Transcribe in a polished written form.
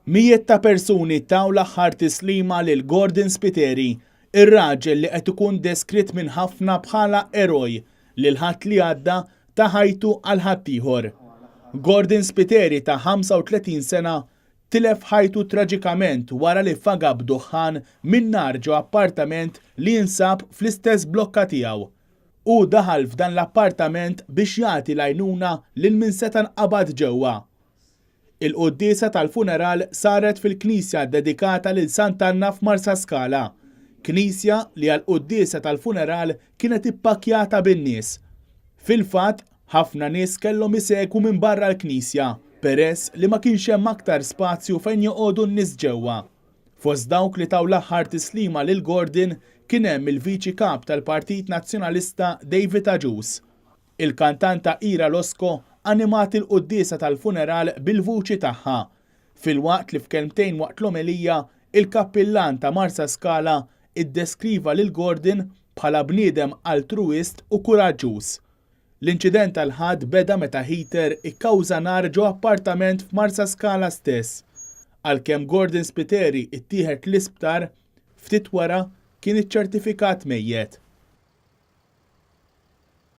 Mijiet ta' persuni taw l-aħħar tislima lil Gordon Spiteri, ir-raġel li qed ikun deskritt minn ħafna bħala eroj li l-Ħadd li għadda ta ħajtu għal ħaddieħor. Gordon Spiteri ta' 35 sena tilef ħajtu traġikament wara li faga b'duħħan minn nar ġo appartament li jinsab fl-istess blokka tiegħu. Hu daħal f'dan l-appartament biex jagħti l-għajnuna lil min seta' nqabad ġewwa. Il-quddiesa tal-funeral saret fil-knisja ddedikata lil Sant'Anna f'Marsaskala, knisja li għall-quddiesa tal-funeral kienet ippakkjata bin-nies. Fil-fatt, ħafna nies kellhom isegwu minn barra l-knisja peress li ma kienx hemm aktar spazju fejn joqogħdu n-nies ġewwa. Fost dawk li taw l-aħħar tislima lil Gordon kien hemm il-Viċi Kap tal-Partit Nazzjonalista David Agius. Il-kantanta Ira Losco animat il-quddiesa tal-funeral bil-vuċi tagħha, filwaqt li f'kelmtejn waqt l-omelija, il-kappillan ta' Marsaskala iddeskriva lil Gordon bħala bniedem altruwist u kuraġġuż. L-inċident tal-Ħadd beda meta heater ikkawża nar ġo appartament f'Marsaskala stess. Għalkemm Gordon Spiteri ttieħed l-isptar, ftit wara kien iċċertifikat mejjet.